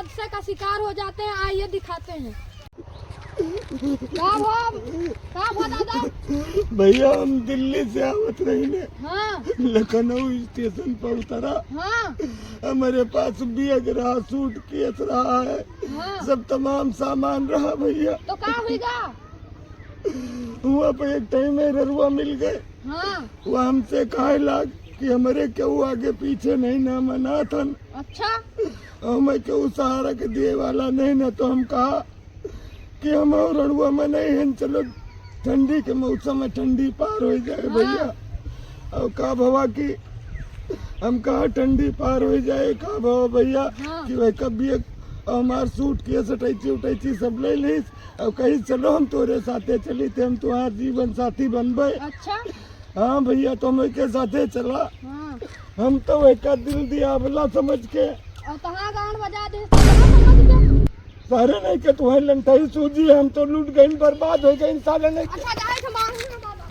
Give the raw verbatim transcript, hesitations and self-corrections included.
रिक्शा का शिकार हो जाते हैं। आइए दिखाते हैं। का भवा, का भवा दादा? भैया, हम दिल्ली से आवत रही ने। हाँ। लखनऊ स्टेशन पर उतरा। हाँ। हमारे पास बैग रहा, सूटकेस रहा है, हाँ। सब तमाम सामान रहा भैया। तो का हुईगा? हुआ पे एक ठे मेहररुआ मिल गए। हाँ। वो हमसे कहे लाग कि हमरे केहू आगे पीछे नहीं ना मनाथन। अच्छा। हमें केहू सहारा के दिए वाला नहीं ना, तो हम कहा कि हम और रड़ुआ में नहीं हैं, चलो ठंडी के मौसम में ठंडी पार हो जाए हाँ। भैया। और का भवा कि हम कहा ठंडी पार हो जाए, का भवा भैया हाँ। कि वह कभी एक हमार सूटकेस अटैची उटैची सब ले लीस। अब कही चलो हम तोरे साथे चली, ते हम तुम्हार जीवन साथी बनबे। अच्छा। हाँ भैया, तुम एके साथे चला। हाँ। हम तो एका दिल दियावला समझ के। और तहाँ गान बजा दे, समझ के। सारे नहीं के तुम्हारे लंठाई सूझी, हम तो लूट गइन, बर्बाद हो गइन, साले नहीं के। अच्छा, जाए के मारू ना बाबा।